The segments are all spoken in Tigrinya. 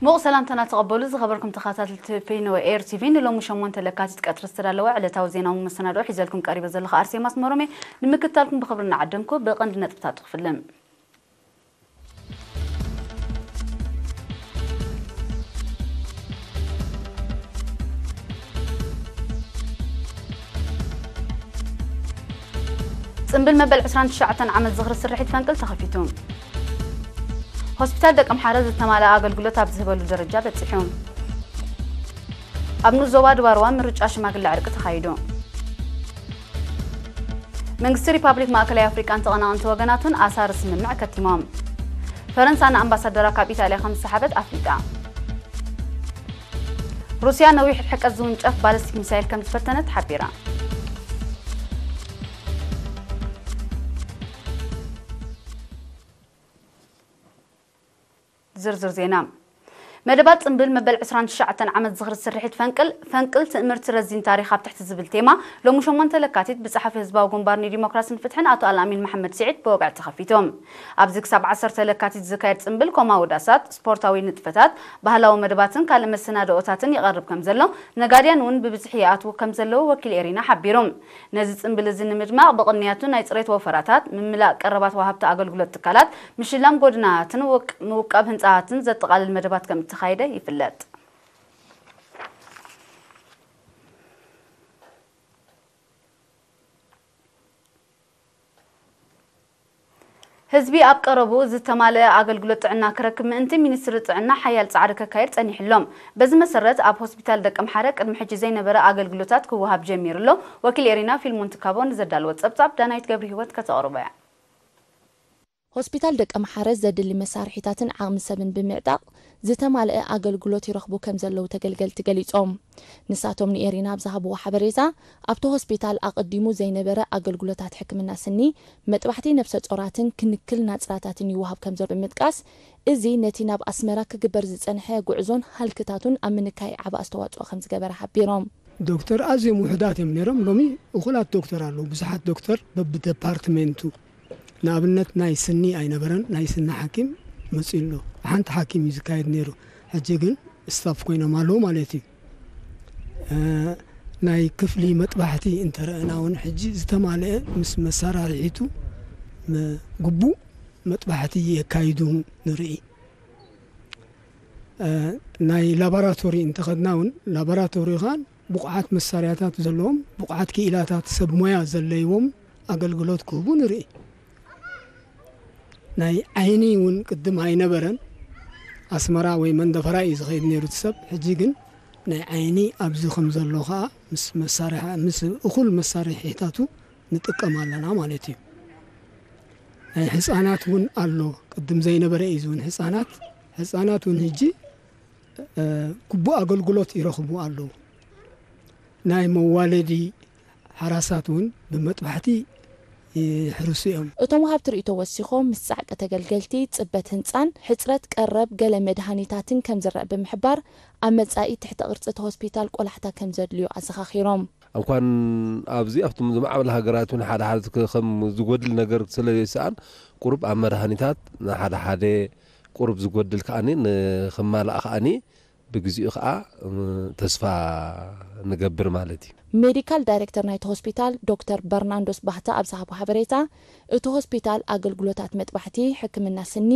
ሙቕ ሰላምታና ተቐበሉ። ዝኸበርኩም ተኸታተልቲ ፌኖ ኤር ቲቪ፣ ንሎሚ ሸሞንተ ለካቲት ቀትሪ ዝተዳለወ ዕለታዊ ዜናዊ መሰናድኦ ሒዘልኩም ቀሪበ ዘለኹ ኣርሴማ ኣስመሮም እየ። ንምክትታልኩም ብኽብሪ እናዓደምኩ ብቐንዲ ነጥብታቱ ክፍልን። ጽምብል መበል ዕስራን ትሽዓተን ዓመት ዝኽሪ ስርሒት ፈንቅል ተኸፊቱ። ሆስፒታል ደቀምሓረ ዝተማልአ ኣገልግሎት ኣብ ዝህበሉ ደረጃ በጺሑ። ኣብ ንኡስ ዞባ ድባርዋ ምርጫ ሽማግለ ዕርቂ ተኻይዱ። መንግስቲ ሪፓብሊክ ማእከላይ ኣፍሪቃን ተቐናቐንቲ ወገናቱን ኣሳሪ ስምምዕ ከቲሞም። ፈረንሳ ንኣምባሳደራ ካብ ኢጣልያ ከም ዝሰሓበት ኣፍሊጣ። ሩስያ ነዊሕ ርሕቀት ዝውንጨፍ ባለስቲክ ሚሳይል ከም ዝፈተነት ሓቢራ። ዝርዝር ዜና። መደባት ጽምብል መበል ዕስራን ትሽዓተን ዓመት ዝኽሪ ስርሒት ፈንቅል፣ ፈንቅል ትእምርቲ ረዚን ታሪኽ ኣብ ትሕቲ ዝብል ቴማ፣ ሎሚ ሸሞንተ ለካቲት ብጸሓፊ ህዝባዊ ግንባር ንዲሞክራስን ፍትሕን ኣቶ ኣልኣሚን መሓመድ ስዒድ ብወግዒ ተኸፊቶም። ኣብዚ ክሳብ ዓሰርተ ለካቲት ዝካየድ ጽምብል ኮማዊ ዳሳት፣ ስፖርታዊ ንጥፈታት፣ ባህላዊ መደባትን ካልእ መሰናድኦታትን ይቐርብ ከም ዘሎ፣ ነጋድያን እውን ብብዝሒ ይኣትዉ ከም ዘለዉ ወኪል ኤሪና ሓቢሩ። ነዚ ጽምብል እዚ ንምድማቕ ብቕንያቱ ናይ ጽሬት ወፈራታት፣ ምምላእ ቀረባት ወሃብቲ ኣገልግሎት ትካላት፣ ምሽላም ጎድናትን ውቅ-፣ ምውቃብ ህንጻታትን ዘጠቓልል መደባት ከም እተኻየደ ይፍለጥ። ህዝቢ ኣብ ቀረብኡ ዝተማልአ ኣገልግሎት ጥዕና ክረክብ ምእንቲ ሚኒስትሪ ጥዕና ሓያል ጻዕሪ ከካየድ ጸኒሑ ኣሎ። በዚ መሰረት ኣብ ሆስፒታል ደቀምሓረ ቅድሚ ሕጂ ዘይነበረ ኣገልግሎታት ክወሃብ ጀሚሩ ኣሎ። ወኪል ኤሪና ፊልሞን ትካቦ ንዘዳለወ ጸብጻብ ዳናይት ገብረ ህይወት ከተቕርቦ እያ። ሆስፒታል ደቀምሓረ ዘድሊ መሳርሒታትን ዓቕሚ ሰብን ብምዕጣቕ ዝተማልአ ኣገልግሎት ይረኽቡ ከም ዘለዉ ተገልገልቲ ገሊጾም። ንሳቶም ንኤሪና ኣብ ዝሃብዎ ሓበሬታ፣ ኣብቲ ሆስፒታል ኣቐዲሙ ዘይነበረ ኣገልግሎታት ሕክምና ስኒ፣ መጥባሕቲ ነብሰ ጾራትን ክንክል ናጽራታትን ይወሃብ ከም ዘሎ ብምጥቃስ፣ እዚ ነቲ ናብ ኣስመራ ክግበር ዝጸንሐ ጉዕዞን ሃልክታቱን ኣብ ምንካይ ዓቢ ኣስተዋጽኦ ከም ዝገበረ ሓቢሮም። ዶክተር ኣዝዮም ውሑዳት እዮም ነይሮም። ሎሚ እኹላት ዶክተር ኣለዉ። ብዙሓት ዶክተር በብደፓርትሜንቱ፣ ንኣብነት ናይ ስኒ ኣይነበረን። ናይ ስኒ ሓኪም መጺኡ ኣሎ። ሓንቲ ሓኪም እዩ ዝካየድ ነይሩ። ሕጂ ግን ስታፍ ኮይኖም ኣለዉ ማለት እዩ። እ፣ ናይ ክፍሊ መጥባሕቲ እንተረኣና እውን ሕጂ ዝተማልአ ምስ መሳራርሒቱ ም-፣ ግቡእ መጥባሕቲ የካይዱ ንርኢ። እ፣ ናይ ላቦራቶሪ እንተኸድና እውን ላቦራቶሪ ኸኣ ብቑዓት መሳርያታት ዘለዎም፣ ብቑዓት ክኢላታት ሰብ ሞያ ዘለይዎም ኣገልግሎት ክህቡ ንርኢ። ናይ ዓይኒ እውን ቅድም ኣይነበረን። ኣስመራ ወይ መንደፈራ እዩ ዝኸይድ ነይሩ እቲ ሰብ። ሕጂ ግን ናይ ዓይኒ ኣብዚ ከም ዘሎ ኸኣ ምስ መሳርሒ፣ ምስ እኹል መሳርሒታቱ ንጥቀም ኣለና ማለት እዩ። ናይ ህጻናት እውን ኣሎ። ቅድም ዘይነበረ እዩ እውን ህጻናት፣ ህጻናት እውን ሕጂ፣ እ፣ ግቡእ ኣገልግሎት ይረኽቡ ኣለዉ። ናይ መዋለዲ ሓራሳት እውን ብመጥባሕቲ ይሕርሱ እዮም። እቶም ወሃብቲ ርእይቶ ወሲኾም፣ ምስ ጻዕቂ ተገልገልቲ፣ ጽበት ህንጻን ሕጽረት ቀረብ ገለ መድሃኒታትን ከም ዝረአ ብምሕባር፣ ኣብ መጻኢ ትሕተ ቅርጺ እቲ ሆስፒታል ቆላሕታ ከም ዘድልዮ ኣዘኻኺሮም። እንኳን ኣብዚ ኣብቶም ዝማዕበለ ሃገራት እውን ሓደ ሓደ ከ-፣ ከም ዝጎድል ነገር ስለ ዘይሰኣን፣ ቁሩብ ኣብ መድሃኒታት ንሓደ ሓደ ቁሩብ ዝጎድል ከኣኒ ንኽማላእ ከኣኒ ብግዚኡ ከኣ፣ እ፣ ተስፋ ንገብር ማለት እዩ። ሜዲካል ዳይሬክተር ናይቲ ሆስፒታል ዶክተር በርናንዶስ ባህታ ኣብ ዝሃቦ ሓበሬታ፣ እቲ ሆስፒታል ኣገልግሎታት መጥባሕቲ፣ ሕክምና ስኒ፣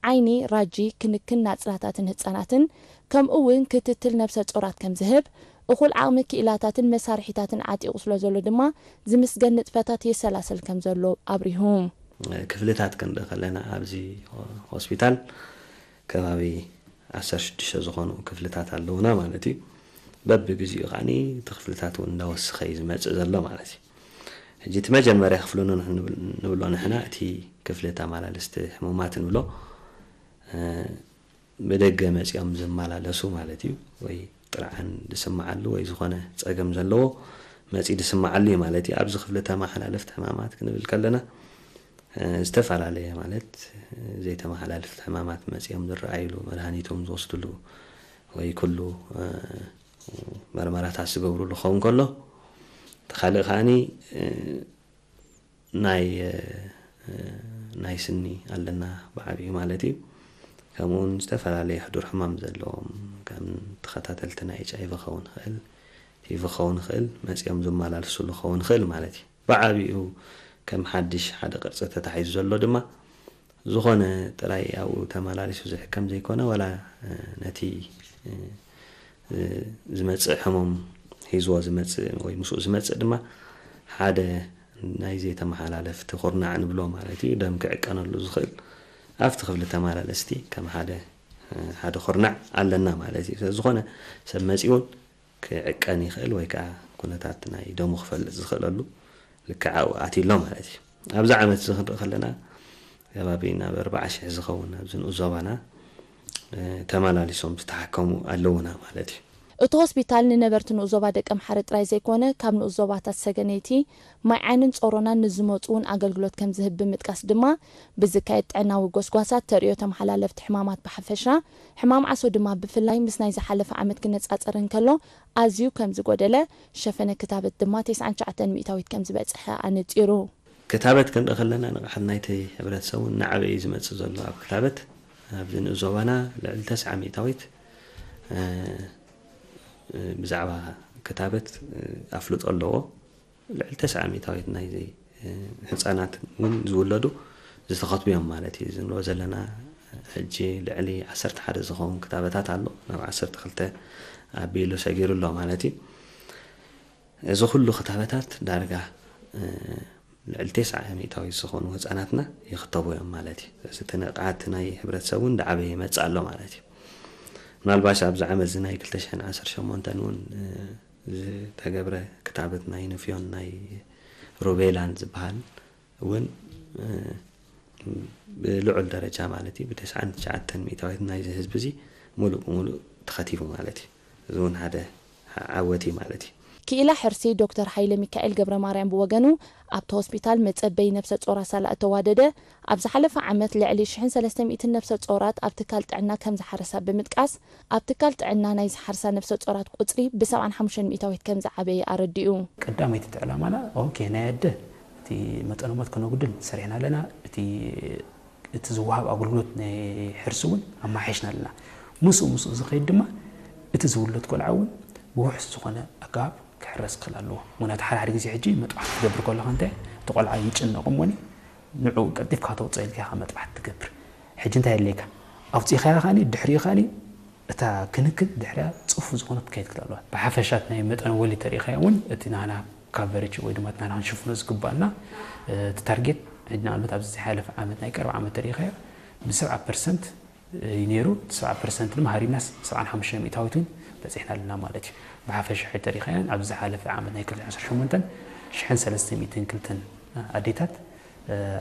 ዓይኒ፣ ራጂ፣ ክንክን ናጽራታትን ህጻናትን፣ ከምኡ እውን ክትትል ነብሰ ጾራት ከም ዝህብ፣ እኹል ዓቕሚ ክኢላታትን መሳርሒታትን ዓጢቑ ስለ ዘሎ ድማ ዝምስገን ንጥፈታት የሰላስል ከም ዘሎ ኣብሪሁ። ክፍልታት ክንርኢ ከለና ኣብዚ ሆስፒታል ከባቢ ዓሰርተ ሽዱሽተ ዝኾኑ ክፍልታት ኣለዉና ማለት እዩ። በብግዚኡ ከዓኒ እቲ ክፍልታት እውን እንዳወሰኸ እዩ ዝመጽእ ዘሎ ማለት እዩ። ሕጂ እቲ መጀመርያ ክፍሊ ንብል-፣ ንብሎ ንሕና እቲ ክፍሊ ተመላለስቲ ሕሙማት ንብሎ፣ እ፣ ብደገ መጺኦም ዝመላለሱ ማለት እዩ። ወይ ጥርዓን ዝስምዓሉ ወይ ዝኾነ ጸገም ዘለዎ መጺኡ ዝስምዓሉ እዩ ማለት እዩ። ኣብዚ ክፍሊ ተመሓላለፍቲ ሕማማት ክንብል ከለና፣ እ፣ ዝተፈላለየ ማለት፣ እ፣ ዘይተመሓላለፍቲ ሕማማት መጺኦም ዝረኣይሉ፣ መድሃኒቶም ዝወስድሉ ወይ ኩሉ፣ እ፣ መርመራታት ዝገብሩሉ ክኸውን ከሎ፣ እቲ ካልእ ከኣኒ፣ እ፣ ናይ፣ እ፣ ናይ ስኒ ኣለና ብዓቢኡ ማለት እዩ። ከምኡ እውን ዝተፈላለዩ ሕዱር ሕማም ዘለዎም ከም ተኸታተልቲ ናይ ኤች ኣይ ቪ ክኸውን ይኽእል፣ ቲ ቪ ክኸውን ይኽእል፣ መፂኦም ዝመላለስሉ ክኸውን ይኽእል ማለት እዩ። ብዓቢኡ ከም ሓድሽ ሓደ ቅርፂ ተታሒዙ ዘሎ ድማ ዝኾነ ጥራይ ኣብኡ ተመላሊሱ ዝሕከም ዘይኮነ ዋላ ነቲ ዝመፅእ ሕሙም ሒዝዎ ዝመፅእ ወይ ምስኡ ዝመፅእ ድማ ሓደ ናይ ዘይተመሓላለፍቲ ኩርናዕ ንብሎ ማለት እዩ፣ ደም ክዕቀነሉ ዝኽእል ኣብቲ ክፍሊ ተመላለስቲ ከም ሓደ ሓደ ኩርናዕ ኣለና ማለት እዩ። ስለዝኾነ ሰብ መፂኡን ክዕቀን ይኽእል ወይ ከዓ ኩነታት ናይ ደሙ ክፈልጥ ዝኽእለሉ ልክዕ ኣብኡ ኣትዩ ኣሎ ማለት እዩ። ኣብዚ ዓመት እዚ ክንርኢ ከለና ከባቢ ናብ ኣርባዓ ሽሕ ዝኸውን ኣብዚ ንኡስ ዞባና ተመላሊሶም ዝተሓከሙ ኣለውና ማለት እዩ። እቲ ሆስፒታል ንነበርቲ ንኡስ ዞባ ደቀምሓረ ጥራይ ዘይኮነ ካብ ንኡስ ዞባታት ሰገነይቲ፣ ማይ ዓይንን ጾሮናን ንዝመጹ እውን ኣገልግሎት ከም ዝህብ ብምጥቃስ ድማ ብዝካየድ ጥዕናዊ ጎስጓሳት ተርእዮ ተመሓላለፍቲ ሕማማት ብሓፈሻ፣ ሕማም ዓሶ ድማ ብፍላይ ምስ ናይ ዝሓለፈ ዓመት ክነጻጸር እንከሎ ኣዝዩ ከም ዝጎደለ፣ ሸፈነ ክታበት ድማ ተስዓን ትሽዓተን ሚእታዊት ከም ዝበጽሐ ኣነጺሩ። ክታበት ክንርኢ ከለና ንቕሓት ናይቲ ሕብረተሰብ እውን እናዓበየ እዩ ዝመጽእ ዘሎ። ኣብ ክታበት ኣብዚ ንኡስ ዞባና ልዕሊ ተስዓ ሚእታዊት ብዛዕባ ክታበት ኣፍልጦ ኣለዎ። ልዕሊ ተስዓ ሚእታዊት ናይዚ ህፃናት እውን ዝውለዱ ዝተኸትቡ እዮም ማለት እዩ። እዚ ንሪኦ ዘለና ሕጂ ልዕሊ ዓሰርተ ሓደ ዝኸውን ክታበታት ኣሎ። ናብ ዓሰርተ ክልተ ኣቢሉ ሰጊሩ ኣሎ ማለት እዩ። እዚ ኩሉ ክታበታት ዳርጋ ልዕሊ ተስዓ ሚእታዊት ዝኾኑ ህፃናትና ይኽተቡ እዮም ማለት እዩ። ስለዚ እቲ ንቕሓት ናይ ሕብረተሰብ እውን እንዳዓበየ ይመፅእ ኣሎ ማለት እዩ። ምናልባሽ ኣብዚ ዓመት እዚ ናይ ክልተ ሽሕን ዓሰርተ ሸሞንተን እውን ዝተገብረ ክታበት ናይ ንፍዮን ናይ ሩቤላን ዝበሃል እውን ብልዑል ደረጃ ማለት እዩ ብተስዓን ትሽዓተን ሚእታዊት ናይዚ ህዝቢ እዚ ሙሉእ ብሙሉእ ተኸቲቡ ማለት እዩ። እዚ እውን ሓደ ዓወት እዩ ማለት እዩ። ክኢላ ሕርሲ ዶክተር ሃይለሚካኤል ገብረማርያም ብወገኑ፣ ኣብቲ ሆስፒታል መጸበዪ ነብሰ ጾራት ሳላ እተዋደደ፣ ኣብ ዝሓለፈ ዓመት ልዕሊ ሽሕን ሰለስተ ሚእትን ነብሰ ጾራት ኣብ ትካል ጥዕና ከም ዝሓረሳ ብምጥቃስ፣ ኣብ ትካል ጥዕና ናይ ዝሓርሳ ነብሰ ጾራት ቁጽሪ ብ ሰብዓን ሓሙሽተን ሚእታዊት ከም ዝዓበየ ኣረዲኡ። ቀዳመይቲ እቲ ዕላማና ኦኬ ናይ ኣደ እቲ መጠነ ሞት ከነጉድል ሰሪሕና ኣለና። እቲ እቲ ዝወሃብ ኣገልግሎት ናይ ሕርሲ እውን ኣመሓይሽና ኣለና። ምስኡ ምስኡ ዝኸይድ ድማ እቲ ዝውለድ ቆልዓ እውን ብውሑስ ዝኾነ ኣገባብ ክሕረስ ክኽእል ኣለዎ። ምክንያቱ ሓደ ሓደ ግዜ ሕጂ መጥባሕቲ ክትገብር ከለኻ እንታይ እቲ ቆልዓ ይጭነቕ እሞኒ ንዕኡ ቀልጢፍካ ተውፅኦ ኢልካ ኢኻ መጥባሕቲ ትገብር። ሕጂ እንታይ የድልየካ? ኣውፂእካያ ከኣኒ ድሕሪኡ ከኣኒ እታ ክንክን ድሕሪኣ ፅፉፍ ዝኾነት ክትከይድ ክትክእል ኣለዋ። ብሓፈሻ እቲ ናይ መጠን ወሊድ ተሪኢኻዮ እውን እቲ ናህና ካቨሬጅ ወይ ድማ እቲ ናህና ክንሽፍኖ ዝግባኣና እቲ ታርጌት ሕጂ ንኣብነት ኣብዚ ዝሓለፈ ዓመት ናይ ቀረባ ዓመት ተሪኢኻዮ ብሰብዓ ፐርሰንት እዩ ነይሩ። እቲ ሰብዓ ፐርሰንት ድማ ሃሪምናስ ሰብዓን ሓሙሽተ ሚእታዊት እውን በፂሕና ኣለና ማለት እዩ። ብሓፈሻ ሕጂ ተሪኢኻዮ ኣብዚ ዝሓለፈ ዓመት ናይ ክልተ ዓሰርተ ሸሞንተን ሽሕን ሰለስተ ሚእትን ክልተን ኣዴታት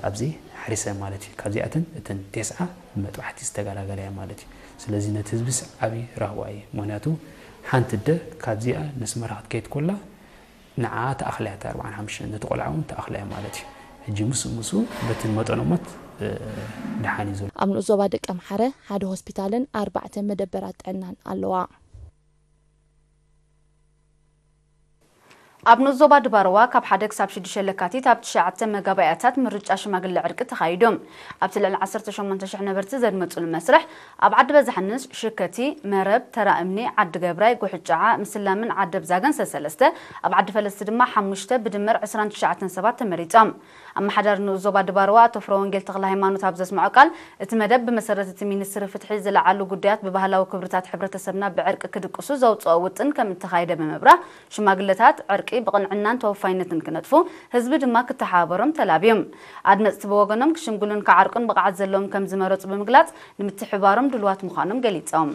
ኣብዚ ሓሪሰ ማለት እዩ። ካብዚኣተን እተን ቴስዓ ብመጥባሕቲ ዝተገላገላ እያ ማለት እዩ። ስለዚ ነቲ ህዝብስ ዓብዪ ራህዋ እዩ። ምክንያቱ ሓንቲ ኣደ ካብዚኣ ነስመራ ክትከይድ ኮላ ንዓ ተኣኽላ እያ ኣርባዓን ሓሙሽተን ነቲ ቆልዓ እውን ተኣኽላ እያ ማለት እዩ። ሕጂ ምስ ምስ በቲ መጠኖሞት ደሓን እዩ ዘሎ። ኣብ ንኡስ ዞባ ደቀምሓረ ሓደ ሆስፒታልን ኣርባዕተ መደበራት ጥዕናን ኣለዋ። ኣብ ንኡስ ዞባ ድባርዋ ካብ ሓደ ክሳብ ሽዱሽተ ለካቲት ኣብ ትሽዓተ መጋባእያታት ምርጫ ሽማግለ ዕርቂ ተኻይዱ። ኣብቲ ልዕሊ ዓሰርተ ሸሞንተ ሽሕ ነበርቲ ዘድመፅሉ መስርሕ ኣብ ዓዲ በዛሕንስ፣ ሽከቲ፣ መረብ፣ ተራ እምኒ፣ ዓዲ ገብራይ፣ ጉሕጫዓ፣ ምስላምን ዓዲ ኣብዛገን ሰሰለስተ፣ ኣብ ዓዲ ፈለስቲ ድማ ሓሙሽተ ብድምር ዕስራን ትሽዓተን ሰባት ተመሪፆም። ኣመሓዳሪ ንኡስ ዞባ ድባርዋ ኣቶ ፍረወንጌል ተኽለሃይማኖት ኣብ ዘስምዖ ቃል፣ እቲ መደብ ብመሰረት እቲ ሚኒስትሪ ፍትሒ ዝለዓሉ ጉዳያት ብባህላዊ ክብርታት ሕብረተሰብና ብዕርቂ ክድቅሱ ዘውፅኦ ውጥን ከም እተኻየደ ብምብራህ፣ ሽማግለታት ዕርቂ ብቕንዕናን ተወፋይነትን ክነጥፉ፣ ህዝቢ ድማ ክተሓባበሮም ተላብዩ። ኣድመፅቲ ብወገኖም ክሽምግሉን ክዓርቁን ብቕዓት ዘለዎም ከም ዝመረፁ ብምግላፅ፣ ንምትሕብባሮም ድሉዋት ምዃኖም ገሊፆም።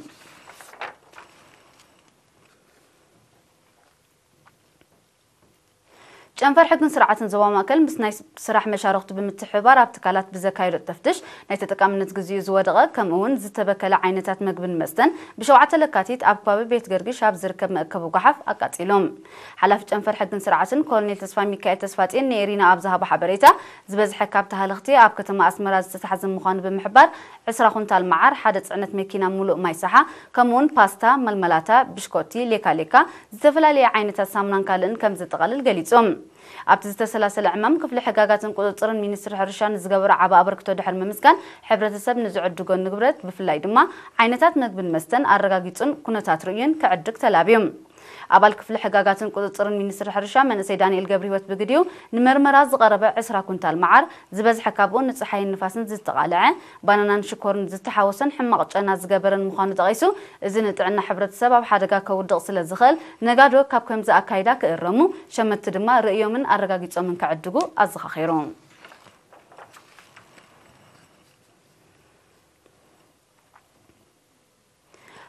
ጨንፈር ሕግን ስርዓትን ዞባ ማእከል ምስ ናይ ስራሕ መሻርኽቱ ብምትሕብባር ኣብ ትካላት ብዘካየዶ ተፍትሽ ናይ ተጠቃምነት ግዚኡ ዝወደቐ ከምኡ እውን ዝተበከለ ዓይነታት መግብን መስተን ብሸውዓተ ለካቲት ኣብ ከባቢ ቤት ገርግሽ ኣብ ዝርከብ መእከቢ ጓሓፍ ኣቃጺሎም። ሓላፊ ጨንፈር ሕግን ስርዓትን ኮሎኔል ተስፋሚካኤል ተስፋጽዮን ንኤሪና ኣብ ዝሃቦ ሓበሬታ፣ ዝበዝሐ ካብቲ ሃለኽቲ ኣብ ከተማ ኣስመራ ዝተታሕዘ ምዃኑ ብምሕባር፣ ዕስራ ኩንታል መዓር፣ ሓደ ጽዕነት መኪና ሙሉእ ማይ ሳሓ፣ ከምኡውን ፓስታ፣ መልመላታ፣ ብሽኮቲ፣ ሌካ ሌካ፣ ዝተፈላለየ ዓይነታት ሳሙናን ካልእን ከም ዘጠቓልል ገሊጹ። ኣብቲ ዝተሰላሰለ ዕማም ክፍሊ ሕጋጋትን ቁፅፅርን ሚኒስትሪ ሕርሻ ንዝገበሮ ዓቢ ኣበርክቶ ድሕሪ ምምስጋን፣ ሕብረተሰብ ንዝዕድጎ ንብረት ብፍላይ ድማ ዓይነታት መግብን መስተን ኣረጋጊፁን ኩነታት ርእዩን ክዕድግ ተላብዩ። ኣባል ክፍሊ ሕጋጋትን ቁፅፅርን ሚኒስትሪ ሕርሻ መንእሰይ ዳንኤል ገብረህይወት ብግዲኡ፣ ንመርመራ ዝቐረበ ዕስራ ኩንታል መዓር፣ ዝበዝሐ ካብኡ ንፀሓይን ንፋስን ዝተቓልዐ፣ ባናናን ሽኮርን ዝተሓወሰን ሕማቕ ጨና ዝገበረን ምዃኑ ጠቒሱ፣ እዚ ንጥዕና ሕብረተሰብ ኣብ ሓደጋ ከውድቕ ስለ ዝኽእል፣ ነጋዶ ካብ ከምዚ ኣካይዳ ክእረሙ፣ ሸመትቲ ድማ ርእዮምን ኣረጋጊጾምን ክዕድጉ ኣዘኻኺሩ።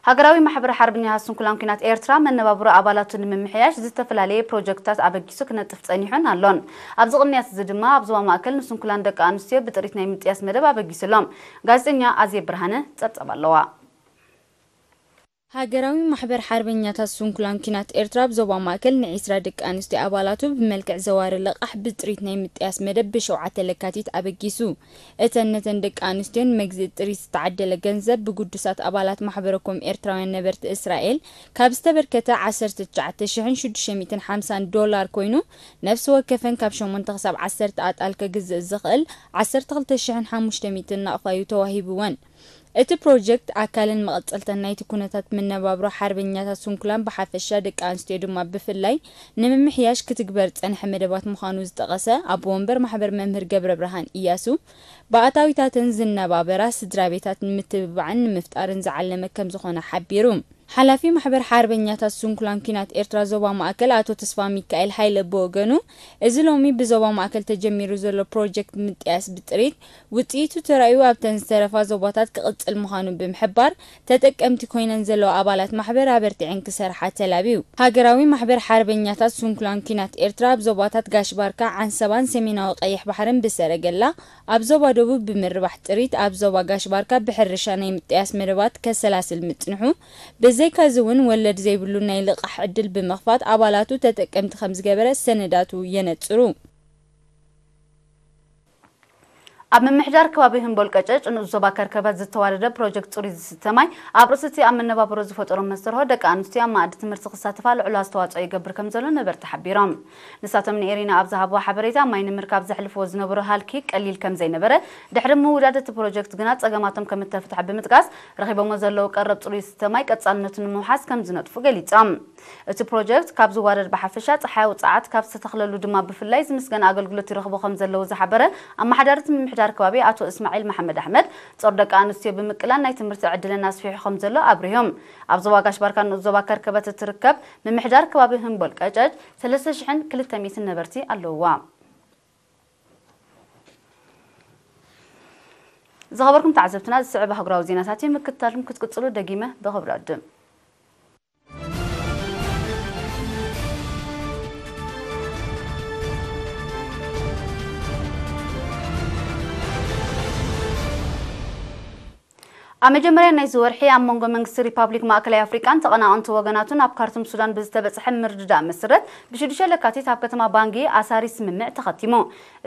ሃገራዊ ማሕበር ሓርበኛታት ስንኩላን ኲናት ኤርትራ መነባብሮ ኣባላቱ ንምምሕያሽ ዝተፈላለየ ፕሮጀክትታት ኣበጊሱ ክነጥፍ ጸኒሑን ኣሎን። ኣብዚ ቅንያት እዚ ድማ ኣብ ዞባ ማእከል ንስንኩላን ደቂ ኣንስትዮ ብጥሪት ናይ ምጥያስ መደብ ኣበጊሱ ኣሎ። ጋዜጠኛ ኣዜብ ብርሃነ ጸብጻብ ኣለዋ። ሃገራዊ ማሕበር ሓርበኛታት ስንኩላን ኲናት ኤርትራ ኣብ ዞባ ማእከል ንዒስራ ደቂ ኣንስትዮ ኣባላቱ ብመልክዕ ዘዋሪ ልቓሕ ብጥሪት ናይ ምጥያስ መደብ ብሸውዓተ ለካቲት ኣበጊሱ። እተን ነተን ደቂ ኣንስትዮን መግዝኢ ጥሪት ዝተዓደለ ገንዘብ ብግዱሳት ኣባላት ማሕበረኮም ኤርትራውያን ነበርቲ እስራኤል ካብ ዝተበርከተ ዓሰርተ ትሽዓተ ሽሕን ሽዱሽተ ሚእትን ሓምሳን ዶላር ኮይኑ፣ ነፍሲ ወከፈን ካብ ሸሞንተ ክሳብ ዓሰርተ ኣጣል ከግዝእ ዝኽእል ዓሰርተ ክልተ ሽሕን ሓሙሽተ ሚእትን ናቕፋ እዩ ተዋሂብወን። እቲ ፕሮጀክት ኣካልን መቐጸልተን ናይቲ ኩነታት መነባብሮ ሓርበኛታት ስንኩላን ብሓፈሻ ደቂ ኣንስትዮ ድማ ብፍላይ ንምምሕያሽ ክትግበር ዝጸንሐ መደባት ምዃኑ ዝጠቐሰ ኣቦ ወንበር ማሕበር መምህር ገብረ ብርሃን ኢያሱ፣ ብኣታዊታተን ዝነባበራ ስድራ ቤታት ንምትብባዕን ንምፍጣርን ዝዓለመ ከም ዝኾነ ሓቢሩ። ሓላፊ ማሕበር ሓርበኛታት ስንኩላን ኲናት ኤርትራ ዞባ ማእከል ኣቶ ተስፋ ሚካኤል ሃይለ ብወገኑ፣ እዚ ሎሚ ብዞባ ማእከል ተጀሚሩ ዘሎ ፕሮጀክት ምጥያስ ብጥሪት ውጽኢቱ ተራእዩ ኣብተን ዝተረፋ ዞባታት ክቕጽል ምዃኑ ብምሕባር፣ ተጠቀምቲ ኮይነን ዘለዋ ኣባላት ማሕበር ኣበርቲዐን ክሰርሓ ተላብዩ። ሃገራዊ ማሕበር ሓርበኛታት ስንኩላን ኲናት ኤርትራ ኣብ ዞባታት ጋሽ ባርካ፣ ዓንሰባን ሰሜናዊ ቀይሕ ባሕርን ብሰረገላ፣ ኣብ ዞባ ደቡብ ብምርባሕ ጥሪት፣ ኣብ ዞባ ጋሽ ባርካ ብሕርሻ ናይ ምጥያስ መደባት ከሰላስል ምጽንሑ፣ ብዘይካዚ እውን ወለድ ዘይብሉ ናይ ልቓሕ ዕድል ብምኽፋት ኣባላቱ ተጠቀምቲ ከም ዝገበረ ሰነዳቱ የነጽሩ። ኣብ ምምሕዳር ከባቢ ህምቦል ቀጨጭ ንኡስ ዞባ ከርከበት ዝተዋደደ ፕሮጀክት ጽሩይ ዝስተ ማይ ኣብ ርእሲ እቲ ኣብ መነባብሮ ዝፈጠሮ መስተርሆ ደቂ ኣንስትዮ ኣብ መኣዲ ትምህርቲ ክሳተፋ ልዑል ኣስተዋጽኦ ይገብር ከም ዘሎ ነበርቲ ሓቢሮም። ንሳቶም ንኤሪና ኣብ ዝሃብዎ ሓበሬታ፣ ማይ ንምርካብ ዘሕልፍዎ ዝነበሩ ሃልኪ ቀሊል ከም ዘይነበረ፣ ድሕሪ ምውዳድ እቲ ፕሮጀክት ግና ጸገማቶም ከም እተፍትሐ ብምጥቃስ፣ ረኺቦሞ ዘለዉ ቀረብ ጽሩይ ዝስተ ማይ ቀጻልነቱ ንምውሓስ ከም ዝነጥፉ ገሊጾም። እቲ ፕሮጀክት ካብ ዝዋደድ ብሓፈሻ፣ ጸሓያዊ ጸዓት ካብ ዝተተኽለሉ ድማ ብፍላይ ዝምስገን ኣገልግሎት ይረኽቡ ከም ዘለዉ ዝሓበረ ኣመሓዳሪ እቲ ምምሕዳር ከባቢ ኣቶ እስማዒል መሓመድ ኣሕመድ፣ ጾር ደቂ ኣንስትዮ ብምቅላል ናይ ትምህርቲ ዕድለን ኣስፊሑ ከም ዘሎ ኣብሪሆም። ኣብ ዞባ ጋሽ ባርካ ንኡስ ዞባ ከርከበት እትርከብ ምምሕዳር ከባቢ ህምቦል ቀጨጭ ሰለስተ ሽሕን ክልተ ሚእትን ነበርቲ ኣለውዋ። ዝኸበርኩም ተዓዘብትና፣ ዝስዕብ ኣህጉራዊ ዜናታት እዩ። ምክትታልኩም ክትቅጽሉ ደጊመ ብኽብሪ ዕድም። ኣብ መጀመርያ ናይዚ ወርሒ፣ ኣብ መንጎ መንግስቲ ሪፓብሊክ ማእከላይ ኣፍሪቃን ተቐናቐንቲ ወገናቱን ኣብ ካርቱም ሱዳን ብዝተበጽሐ ምርድዳእ መሰረት፣ ብሽዱሽተ ለካቲት ኣብ ከተማ ባንጊ ኣሳሪ ስምምዕ ተኸቲሙ።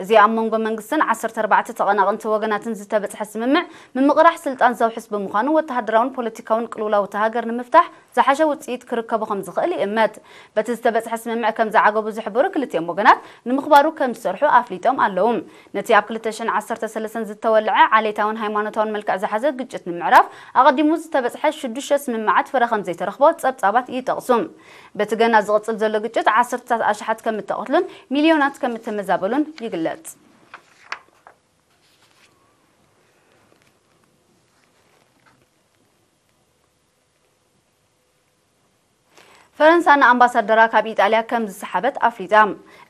እዚ ኣብ መንጎ መንግስትን ዓሰርተ ኣርባዕተ ተቐናቐንቲ ወገናትን ዝተበጽሐ ስምምዕ፣ ምምቕራሕ ስልጣን ዘውሕስ ብምዃኑ፣ ወተሃደራውን ፖለቲካውን ቅልውላው እታ ሃገር ንምፍታሕ ዝሓሸ ውጽኢት ክርከቦ ከም ዝኽእል ይእመት። በቲ ዝተበጽሐ ስምምዕ ከም ዝዓገቡ ዝሕበሩ ክልቲኦም ወገናት፣ ንምኽባሩ ከም ዝሰርሑ ኣፍሊጦም ኣለዉ። ነቲ ኣብ ክልተ ሽሕን ዓሰርተ ሰለስተን ዝተወልዐ ዓሌታውን ሃይማኖታውን መልክዕ ዝሓዘ ግጭት ንምዕራፍ፣ ኣቐዲሙ ዝተበጽሐ ሽዱሽተ ስምምዓት ፍረ ከም ዘይተረኽቦ ጸብጻባት ይጠቕሱ። በቲ ገና ዝቕጽል ዘሎ ግጭት፣ ዓሰርተታት ኣሽሓት ከም እተቐትሉን ሚልዮናት ከም እተመዛበሉን ይግለጽ። ፈረንሳ ንኣምባሳደራ ካብ ኢጣልያ ከም ዝሰሓበት ኣፍሊጣ።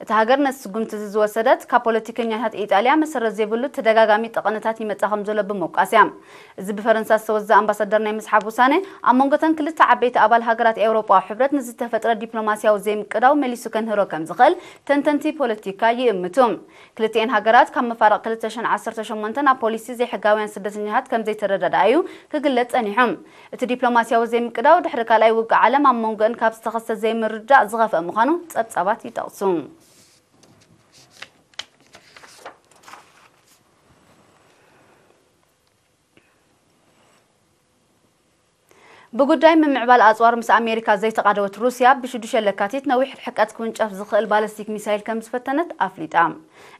እታ ሃገር ነቲ ስጉምቲ እዚ ዝወሰደት፣ ካብ ፖለቲከኛታት ኢጣልያ መሰረት ዘይብሉ ተደጋጋሚ ጠቐነታት ይመጻ ከም ዘሎ ብምውቃስ እያ። እዚ ብፈረንሳ ዝተወዘ ኣምባሳደር ናይ ምስሓብ ውሳነ፣ ኣብ መንጎተን ክልተ ዓበይቲ ኣባል ሃገራት ኤውሮጳዊ ሕብረት ንዝተፈጥረ ዲፕሎማስያዊ ዘይምቅዳው መሊሱ ከንህሮ ከም ዝኽእል ተንተንቲ ፖለቲካ ይእምቱ። ክልቲኤን ሃገራት ካብ መፋርቕ ክልተ ሽሕን ዓሰርተ ሸሞንተ ናብ ፖሊሲ ዘይሕጋውያን ስደተኛታት ከም ዘይተረዳድኣዩ ክግለጽ ጸኒሑ። እቲ ዲፕሎማስያዊ ዘይምቅዳው ድሕሪ ካልኣይ ውግእ ዓለም ኣብ መንጎአን ካብ ዝተኸስተ ዘይምርድዳእ ዝኸፍአ ምዃኑ ጸብጻባት ይጠቕሱ። ብጉዳይ ምምዕባል ኣጽዋር ምስ ኣሜሪካ ዘይተቓደወት ሩስያ፣ ብሽዱሽተ ለካቲት ነዊሕ ርሕቀት ክውንጨፍ ዝኽእል ባለስቲክ ሚሳይል ከም ዝፈተነት ኣፍሊጣ።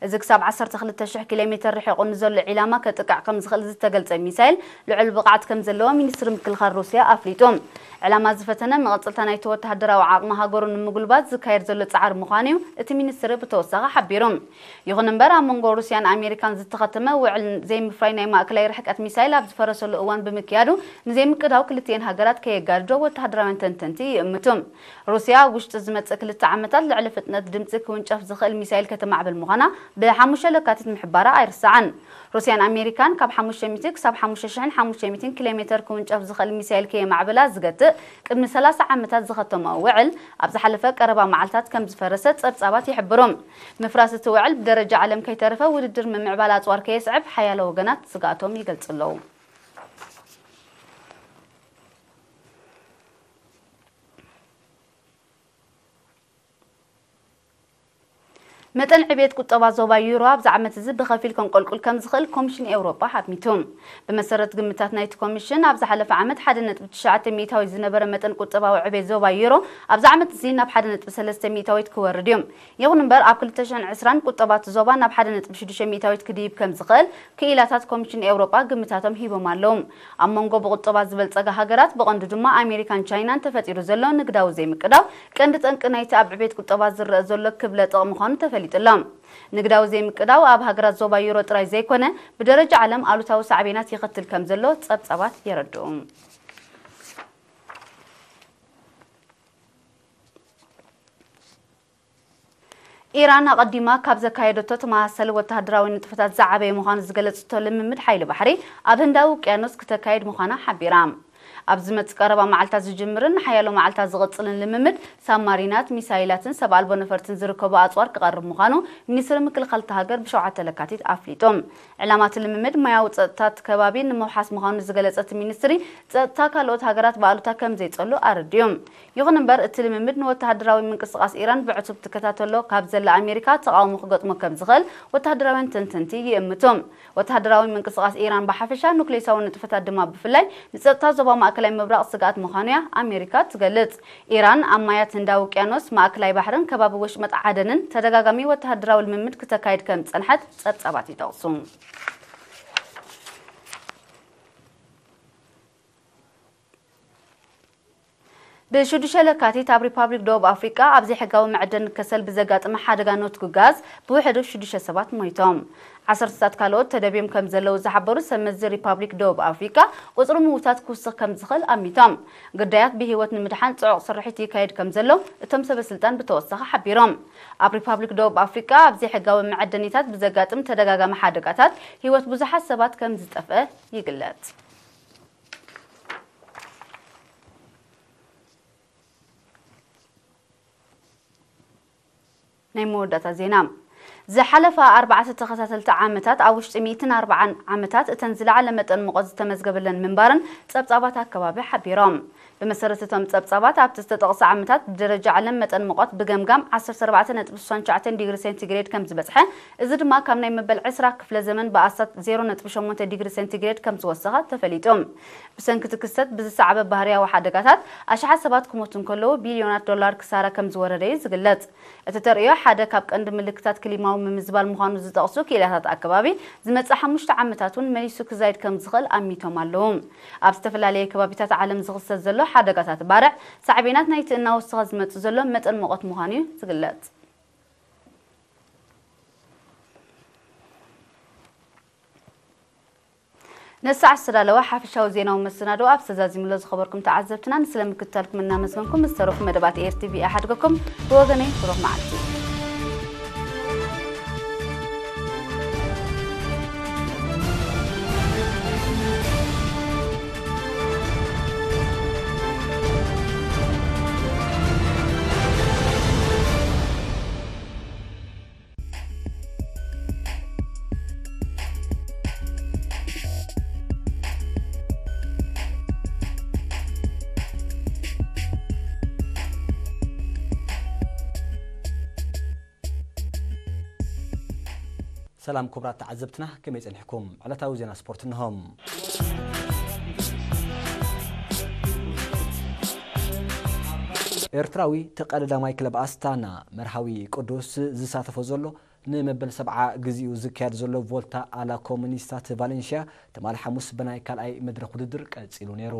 እዚ ክሳብ ዓሰርተ ክልተ ሽሕ ኪሎ ሜተር ርሒቑ ንዘሎ ዒላማ ከጥቅዕ ከም ዝኽእል ዝተገልጸ ሚሳይል፣ ልዑል ብቕዓት ከም ዘለዎ ሚኒስትሪ ምክልኻል ሩስያ ኣፍሊጡ። ዕላማ ዝፈተነ፣ መቐጸልታ ናይቲ ወተሃደራዊ ዓቕሚ ሃገሩ ንምጉልባት ዝካየድ ዘሎ ጻዕሪ ምዃኑ እዩ እቲ ሚኒስትሪ ብተወሳኺ ሓቢሩ። ይኹን እምበር፣ ኣብ መንጎ ሩስያን ኣሜሪካን ዝተኸተመ ውዕል ዘይምፍራይ ናይ ማእከላይ ርሕቀት ሚሳይል ኣብ ዝፈረሰሉ እዋን ብምክያዱ፣ ንዘይምቅዳው ክልቲኤን ሃገራት ከየጋድዶ ወተሃደራውያን ተንተንቲ ይእምቱ። ሩስያ፣ ኣብ ውሽጢ ዝመጽእ ክልተ ዓመታት ልዕሊ ፍጥነት ድምጺ ክውንጨፍ ዝኽእል ሚሳይል ከተማዕብል ምዃና ብሓሙሽተ ለካቲት ምሕባራ ኣይርሳዕን። ሩስያን ኣሜሪካን ካብ ሓሙሽተ ሚእቲ ክሳብ ሓሙሽተ ሽሕን ሓሙሽተ ሚእትን ኪሎ ሜተር ክውንጨፍ ዝኽእል ሚሳይል ከየማዕብላ ዝገትእ ቅድሚ ሰላሳ ዓመታት ዝኸተመኦ ውዕል፣ ኣብ ዝሓለፈ ቀረባ መዓልታት ከም ዝፈረሰ ጸብጻባት ይሕብሩ። ምፍራስ እቲ ውዕል ብደረጃ ዓለም ከይተረፈ ውድድር ምምዕባል ኣጽዋር ከየስዕብ ሓያሎ ወገናት ስግኣቶም ይገልጹ ኣለዉ። መጠን ዕብየት ቁጠባ ዞባ ዩሮ ኣብዚ ዓመት እዚ ብኸፊል ከንቆልቁል ከም ዝኽእል ኮሚሽን ኤውሮጳ ሓሚቱ። ብመሰረት ግምታት ናይቲ ኮሚሽን፣ ኣብ ዝሓለፈ ዓመት ሓደ ነጥቢ ትሽዓተ ሚእታዊት ዝነበረ መጠን ቁጠባዊ ዕብየት ዞባ ዩሮ ኣብዚ ዓመት እዚ ናብ ሓደ ነጥቢ ሰለስተ ሚእታዊት ክወርድ እዩ። ይኹን እምበር፣ ኣብ ክልተ ሽሕን ዕስራን ቁጠባ እቲ ዞባ ናብ ሓደ ነጥቢ ሽዱሽተ ሚእታዊት ክድይብ ከም ዝኽእል ክኢላታት ኮሚሽን ኤውሮጳ ግምታቶም ሂቦም ኣለዉ። ኣብ መንጎ ብቁጠባ ዝበልጸጋ ሃገራት፣ ብቐንዱ ድማ ኣሜሪካን ቻይናን ተፈጢሩ ዘሎ ንግዳዊ ዘይምቅዳው፣ ቀንዲ ጠንቂ ናይቲ ኣብ ዕቤት ቁጠባ ዝረአ ዘሎ ክብለጠቕ ምዃኑ ተፈሊጡ ኣሎ። ንግዳዊ ዘይምቅዳው ኣብ ሃገራት ዞባ ዩሮ ጥራይ ዘይኮነ፣ ብደረጃ ዓለም ኣሉታዊ ሳዕቤናት የኸትል ከም ዘሎ ጸብጻባት የረድኡ። ኢራን ኣቐዲማ ካብ ዘካየደቶ ተመሳሳሊ ወተሃደራዊ ንጥፈታት ዝዓበየ ምዃኑ ዝገለጸቶ ልምምድ ሓይሊ ባሕሪ ኣብ ህንዳዊ ውቅያኖስ ክተካየድ ምዃና ሓቢራ። ኣብ ዝመጽእ ቀረባ መዓልታት ዝጅምርን ንሓያሎ መዓልታት ዝቕጽልን ልምምድ፣ ሳብማሪናት፣ ሚሳይላትን ሰብ ኣልቦ ነፈርትን ዝርከቡ ኣጽዋር ክቐርብ ምዃኑ ሚኒስትሪ ምክልኻል እታ ሃገር ብሸውዓተ ለካቲት ኣፍሊጡ። ዕላማ እቲ ልምምድ ማያዊ ጸጥታ እቲ ከባቢ ንምውሓስ ምዃኑ ዝገለጸ እቲ ሚኒስትሪ፣ ጸጥታ ካልኦት ሃገራት ብኣሉታ ከም ዘይጸሉ ኣረዲኡ። ይኹን እምበር፣ እቲ ልምምድ ንወተሃደራዊ ምንቅስቓስ ኢራን ብዕቱብ ትከታተሎ ካብ ዘላ ኣሜሪካ ተቓውሞ ክገጥሞ ከም ዝኽእል ወተሃደራውያን ተንተንቲ ይእምቱ። ወተሃደራዊ ምንቅስቓስ ኢራን ብሓፈሻ፣ ኑክሌሳዊ ንጥፈታት ድማ ብፍላይ፣ ንጸጥታ ዞባ ማእከላይ ምብራቕ ስግኣት ምዃኑ'ያ ኣሜሪካ ትገልጽ። ኢራን ኣብ ማያት ህንዳዊ ውቅያኖስ፣ ማእከላይ ባሕርን ከባቢ ወሽመጥ ዓደንን ተደጋጋሚ ወተሃደራዊ ልምምድ ክተካይድ ከም ዝጸንሐት ጸብጻባት ይጠቕሱ። ብሽዱሽተ ለካቲት ኣብ ሪፓብሊክ ደቡብ ኣፍሪቃ ኣብ ዘይሕጋዊ መዐደኒ ከሰል ብዘጋጠመ ሓደጋ ኖትጉ ጋዝ ብውሕዱ ሽዱሽተ ሰባት ሞይቶም። ዓሰርተታት ካልኦት ተደብዮም ከም ዘለዉ ዝሓበሩ ሰብ መዚ ሪፓብሊክ ደቡብ ኣፍሪቃ፣ ቁጽሪ ምዉታት ክውስኽ ከም ዝኽእል ኣሚቶም። ግዳያት ብህይወት ንምድሓን ጽዑቕ ስርሒት ይካየድ ከም ዘሎ እቶም ሰበ ስልጣን ብተወሳኺ ሓቢሮም። ኣብ ሪፓብሊክ ደቡብ ኣፍሪቃ ኣብ ዘይሕጋዊ መዐደኒታት ብዘጋጥም ተደጋጋሚ ሓደጋታት ህይወት ብዙሓት ሰባት ከም ዝጠፍአ ይግለጽ። ናይ መወዳእታ ዜና። ዝሓለፋ ኣርባዕተ ተኸታተልቲ ዓመታት፣ ኣብ ውሽጢ ሚእትን ኣርባዓን ዓመታት፣ እተን ዝለዓለ መጠን ሙቐት ዝተመዝገበለን ምንባረን ጸብጻባት ኣከባቢ ሓቢሮም። ብመሰረት እቶም ጸብጻባት፣ ኣብቲ ዝተጠቕሰ ዓመታት ብደረጃ ዓለም መጠን ሙቐት ብገምጋም ዓሰርተ ኣርባዕተ ነጥቢ ስሳን ትሽዓተን ዲግሪ ሴንቲግሬድ ከም ዝበጽሐ፣ እዚ ድማ ካብ ናይ መበል ዕስራ ክፍለ ዘመን ብኣስታት ዜሮ ነጥቢ ሸሞንተ ዲግሪ ሴንቲግሬድ ከም ዝወሰኸ ተፈሊጡ። ብሰንኪ እቲ ክስተት ብዝሰዓበ ባህርያዊ ሓደጋታት ኣሽሓት ሰባት ክሞቱ እንከለዉ፣ ቢልዮናት ዶላር ክሳራ ከም ዝወረደ እዩ ዝግለጽ። እቲ ተርእዮ ሓደ ካብ ቀንዲ ምልክታት ክሊማዊ ምምዝባል ምዃኑ ዝጠቕሱ ክኢላታት ኣከባቢ፣ ዝመጽእ ሓሙሽተ ዓመታት እውን መሊሱ ክዛይድ ከም ዝኽእል ኣሚቶም ኣለዉ። ኣብ ዝተፈላለየ ከባቢታት ዓለም ዝኽሰት ዘሎ ሓደጋታት ባርዕ፣ ሳዕቤናት ናይቲ እናወሰኸ ዝመጽእ ዘሎ መጠን ሙቐት ምዃኑ እዩ ዝግለጽ። ነሳዕ ዝተዳለወ ሓፈሻዊ ዜናዊ መሰናዶ ኣብ ዝተዛዚምሎ ዝኸበርኩም ተዓዘብትና፣ ንስለ ምክትታልኩም እናመስገንኩም፣ ዝተረፉ መደባት ኤር ቲ ቪ እሓድገኩም። ብወገነይ ብሩኽ መዓልቲ። ሰላም ክቡራት ተዓዘብትና፣ ከመይ ጸኒሕኩም? ዕለታዊ ዜና ስፖርት እንሆ። ኤርትራዊ ተቐዳዳማይ ክለብ ኣስታና መርሃዊ ቅዱስ ዝሳተፎ ዘሎ ንመበል ሰብዓ ግዜኡ ዝካየድ ዘሎ ቮልታ ኣላ ኮሙኒስታት ቫሌንሽያ ትማሊ ሓሙስ ብናይ ካልኣይ መድረኽ ውድድር ቀጺሉ ነይሩ።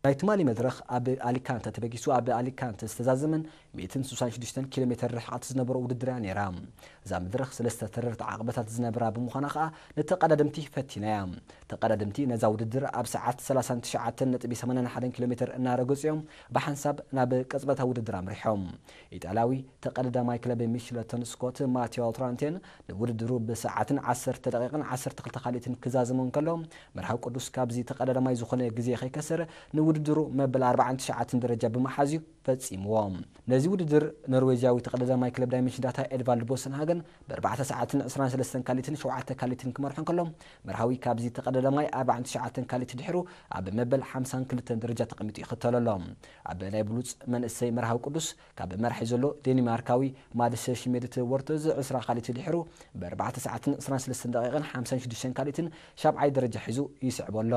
ናይ ትማሊ መድረኽ ኣብ ኣሊካንተ ተበጊሱ ኣብ ኣሊካንተ ዝተዛዘመን ሚእትን ስሳን ሽዱሽተን ኪሎ ሜተር ርሕቐት ዝነበሮ ውድድር እያ ነይራ። እዛ መድረኽ ሰለስተ ተረርቲ ዓቕበታት ዝነበራ ብምዃና ከኣ ንተቐዳደምቲ ፈቲናያ። ተቐዳደምቲ ነዛ ውድድር ኣብ ሰዓት ሰላሳን ትሽዓተን ነጥቢ ሰማንያን ሓደን ኪሎ ሜተር እናረገጹ እዮም ብሓንሳብ ናብ ቅጽበታዊ ውድድር ኣምሪሖም። ኢጣልያዊ ተቐዳዳማይ ክለብ ሚሽለቶን ስኮት ማቴዎ ትራንቴን ንውድድሩ ብሰዓትን ዓሰርተ ደቂቕን ዓሰርተ ክልተ ካሊትን ክዛዘሞ እንከሎ፣ መርሃዊ ቅዱስ ካብዚ ተቐዳዳማይ ዝኾነ ግዜ ከይከስር ንውድድሩ መበል ኣርባዓን ትሽዓተን ደረጃ ብምሓዝ እዩ ፈጺምዎ። ነዚ ውድድር ኖርዌጅያዊ ተቐዳዳማይ ክለብ ዳይመንሽን ዳታ ኤድቫልድ ቦሰንሃገን ብኣርባዕተ ሰዓትን ዕስራን ሰለስተን ካሊትን ሸውዓተ ካሊትን ክመርሖ እንከሎ፣ መርሃዊ ካብዚ ተቐዳዳማይ ኣርባዓን ትሽዓተን ካሊት ድሕሩ ኣብ መበል ሓምሳን ክልተን ደረጃ ተቐሚጡ ይኽተሎ ኣሎ። ኣብ ናይ ብሉጽ መንእሰይ መርሃዊ ቅዱስ ካብ መራሒ ዘሎ ዴንማርካዊ ማድስ ሽሜድት ወርተዝ ዕስራ ካሊት ድሕሩ ብኣርባዕተ ሰዓትን ዕስራን ሰለስተን ደቂቕን ሓምሳን ሽዱሽተን ካሊትን ሻብዓይ ደረጃ ሒዙ ይስዕቦ ኣሎ።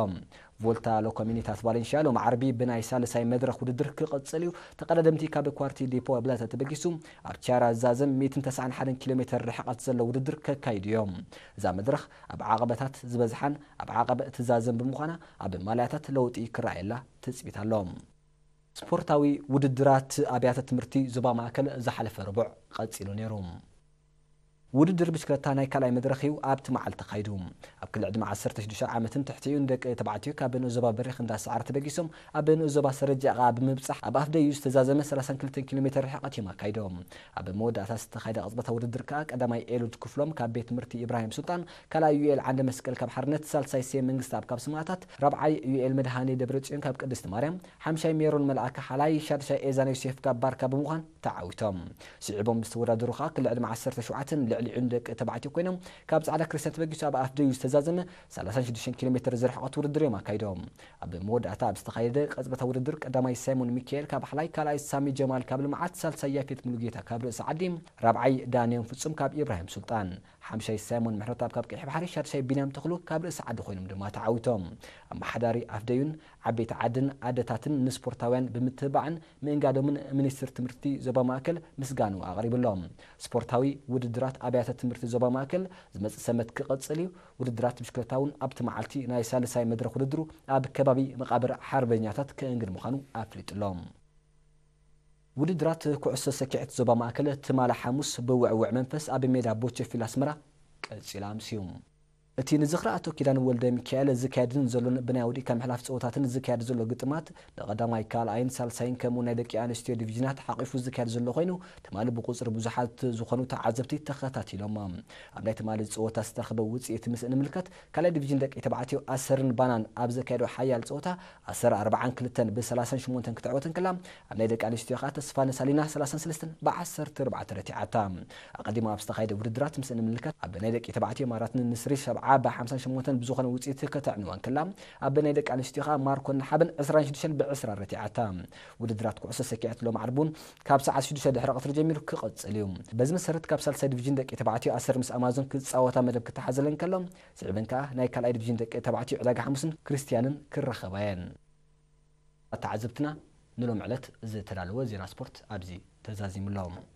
ቮልታ ሎኮሚኒታት ቫሌንሽያ ሎም ዓርቢ ብናይ ሳልሳይ መድረኽ ውድድር ክቕጽል እዩ። ተቐዳደምቲ ካብ ኳርቲ ዲፖ ብላታ ተበጊሱ ኣብ ቻራ ዝዛዘም ሚእትን ተስዓን ሓደን ኪሎ ሜተር ርሕቐት ዘሎ ውድድር ከካይዱ እዮም። እዛ መድረኽ ኣብ ዓቐበታት ዝበዝሓን ኣብ ዓቐበ ትዛዘም ብምዃና ኣብ ማልያታት ለውጢ ክረኣየላ ትጽቢት ኣሎ። ስፖርታዊ ውድድራት ኣብያተ ትምህርቲ ዞባ ማእከል ዝሓለፈ ረቡዕ ቀጺሉ ነይሩ። ውድድር ብሽክለታ ናይ ካልኣይ መድረኽ እዩ ኣብቲ መዓልቲ ተኻይዱ። ኣብ ክሊ ዕድመ ዓሰርተ ሽዱሽተ ዓመትን ትሕቲኡን ደቂ ተባዕትዮ ካብ ንኡስ ዞባ በሪኽ እንዳ ሰዓረ ተበጊሶም ኣብ ንኡስ ዞባ ሰረጃ ኣቕኣ ብምብጻሕ ኣብ ኣፍ ደዩ ዝተዛዘመ ሰላሳን ክልተን ኪሎ ሜተር ርሕቐት እዮም ኣካይዶም። ኣብ መወዳእታ ዝተኻየደ ቅጽበታዊ ውድድር ከኣ ቀዳማይ ኤሉድ ክፍሎም ካብ ቤት ትምህርቲ ኢብራሂም ሱልጣን፣ ካልኣይ ዩኤል ዓንደ መስቀል ካብ ሓርነት፣ ሳልሳይ ሴም መንግስተኣብ ካብ ሰማእታት፣ ራብዓይ ዩኤል መድሃኔ ደብረጽዮን ካብ ቅድስቲ ማርያም፣ ሓምሻይ ሜሮን መልኣከ ሓላይ፣ ሻድሻይ ኤዛን ዮሴፍ ካብ ባርካ ብምዃን ተዓዊቶም። ስዒቦም ዝተወዳደሩ ከኣ ክሊ ዕድመ ዓሰርተ ሸውዓተን ልዕሊኡን ደቂ ተባዕትዮ ኮይኖም፣ ካብ ጻዕዳ ክርስትያን ተበጊሱ ኣብ ኣፍ ደዩ ዝተዛዘመ ሰላሳን ሽዱሽተን ኪሎ ሜተር ዝርሕቐት ውድድር እዮም ኣካይዶም። ኣብ መወዳእታ ኣብ ዝተኻየደ ቅጽበታዊ ውድድር ቀዳማይ ሳይሞን ሚካኤል ካብ ሓላይ፣ ካልኣይ ሳሚ ጀማል ካብ ልምዓት፣ ሳልሳይ ያፌት ሙሉጌታ ካብ ርእሲ ዓዲ፣ ራብዓይ ዳንኤል ፍጹም ካብ ኢብራሂም ሱልጣን፣ ሓምሻይ ሳይሞን ምሕረተኣብ ካብ ቀይሕ ባሕሪ፣ ሻድሻይ ቢንያም ተኽሉ ካብ ርእሲ ዓዲ ኮይኖም ድማ ተዓዊቶም። ኣመሓዳሪ ኣፍ ደዩን ዓበይቲ ዓድን ኣደታትን ንስፖርታውያን ብምትብባዕን ምእንጋዶምን ሚኒስትር ትምህርቲ ዞባ ማእከል ምስጋንኡ ኣቕሪብሎም። ስፖርታዊ ውድድራት ኣብያተ ትምህርቲ ዞባ ማእከል ዝመጽእ ሰንበት ክቕጽል እዩ። ውድድራት ብሽክለታ እውን ኣብቲ መዓልቲ ናይ ሳልሳይ መድረኽ ውድድሩ ኣብ ከባቢ መቓብር ሓርበኛታት ክእንግድ ምዃኑ ኣፍሊጡሎም። ውድድራት ኩዕሶ ሰኪዐት ዞባ ማእከል ትማሊ ሓሙስ ብውዕውዕ መንፈስ ኣብ ሜዳ ቦቸፊል ኣስመራ ቀጺሉ ኣምስዩ። እቲ ንዝኽሪ ኣቶ ኪዳነ ወልደ ሚካኤል ዝካየድን ዘሎን ብናይ ኣውዲእካ ምሕላፍ ጸወታትን ዝካየድ ዘሎ ግጥማት ንቐዳማይ፣ ካልኣይን ሳልሳይን ከምኡ ናይ ደቂ ኣንስትዮ ዲቪዥናት ሓቒፉ ዝካየድ ዘሎ ኮይኑ፣ ትማሊ ብቁጽሪ ብዙሓት ዝኾኑ ተዓዘብቲ ተኸታቲሎሞ። ኣብ ናይ ትማሊ ጸወታ ዝተረኽበ ውጽኢት ምስ እንምልከት፣ ካልኣይ ዲቪዥን ደቂ ተባዕትዮ ኣሰርን ባናን ኣብ ዘካየዶ ሓያል ጸወታ ኣሰር ኣርባዓን ክልተን ብሰላሳን ሸሞንተን ክትዕወት እንከላ፣ ኣብ ናይ ደቂ ኣንስትዮ ከኣ ተስፋ ንሳሊና ሰላሳን ሰለስተን ብዓሰርተ ኣርባዕተ ረቲዓታ። ኣቐዲሙ ኣብ ዝተኻየደ ውድድራት ምስ እንምልከት፣ ኣብ ናይ ደቂ ተባዕትዮ ማራትን ንስሪ ሰብዓ ብሓምሳን ሸሞንተን ብዝኾነ ውጽኢት ከተዕንዋ እንከላ፣ ኣብ ናይ ደቂ ኣንስትዮ ከኣ ማርኮን ንሓበን ዕስራን ሽዱሽተን ብዕስራ ረቲዓታ። ውድድራት ኩዕሶ ሰኪዐት ሎም ዓርቢ እውን ካብ ሰዓት ሽዱሽተ ድሕሪ ቀትሪ ጀሚሩ ክቕጽል እዩ። በዚ መሰረት ካብ ሳልሳይ ዲቪዥን ደቂ ተባዕትዮ ኣሰር ምስ ኣማዞን ክጻወታ መደብ ክተሓዘለን ከሎ፣ ስዒበን ከኣ ናይ ካልኣይ ዲቪዥን ደቂ ተባዕትዮ ዕዳጋ ሓሙስን ክርስትያንን ክራኸባ እየን። ተዓዘብትና ንሎም ዕለት ዝተዳለወ ዜና ስፖርት ኣብዚ ተዛዚሙ ኣሎ።